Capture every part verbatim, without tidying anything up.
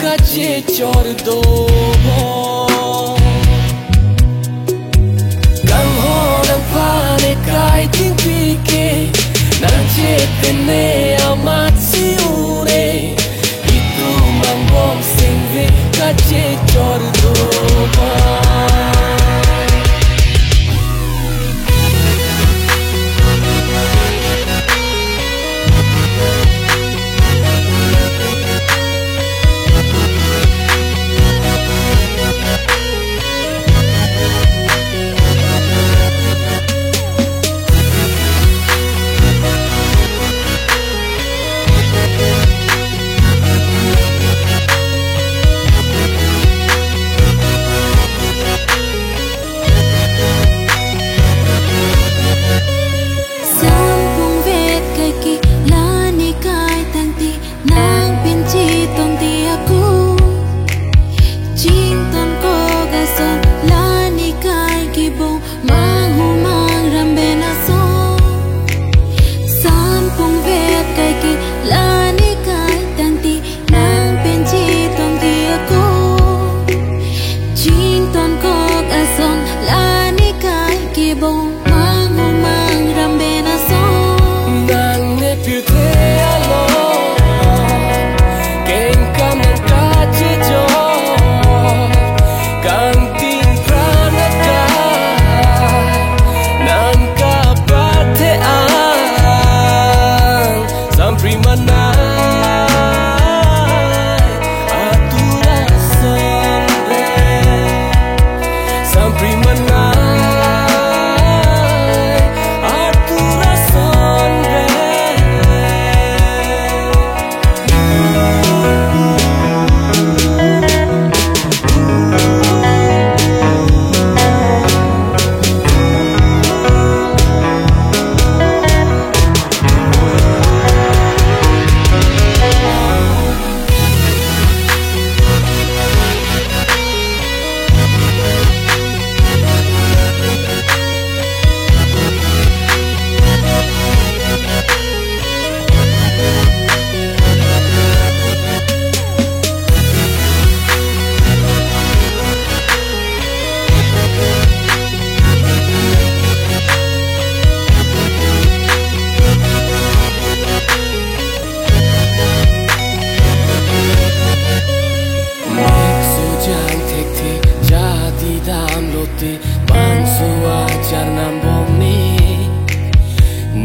kachechor dobom. Kanghon nangphan ekai tingpi ke, nangchetene amatsi un-e, itum angbong sengve kachechor dobom. Sampung vet kai ke la nekai tangte, nangpen chetongte ako. Chingtonkok ason la nekai kebong, manghu mangram pen ason. Sampung vet kai ke la nekai tangte, nangpen chetongte ako. Chingtonkok ason la nekai kebong, manghu mangram pen ason. Nangne pirthe along kengkam nangkachejor, kangting pran akai nangkapathe ang. Sampri manai atur ason pen. Sampri manai atur ason pen. Mekso jang thekthe jadi damlote, bangso achar nambomne.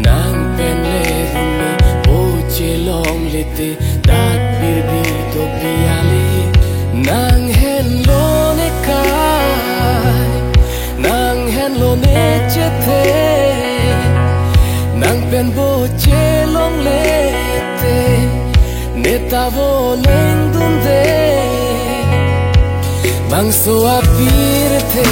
Nangpen le rumne, boche longle te, dak birbi topi ale. Nang henlo nekai, nang henlo nechethe, nangpen boche longle te, neta vo lengdunde. Bangso apirthe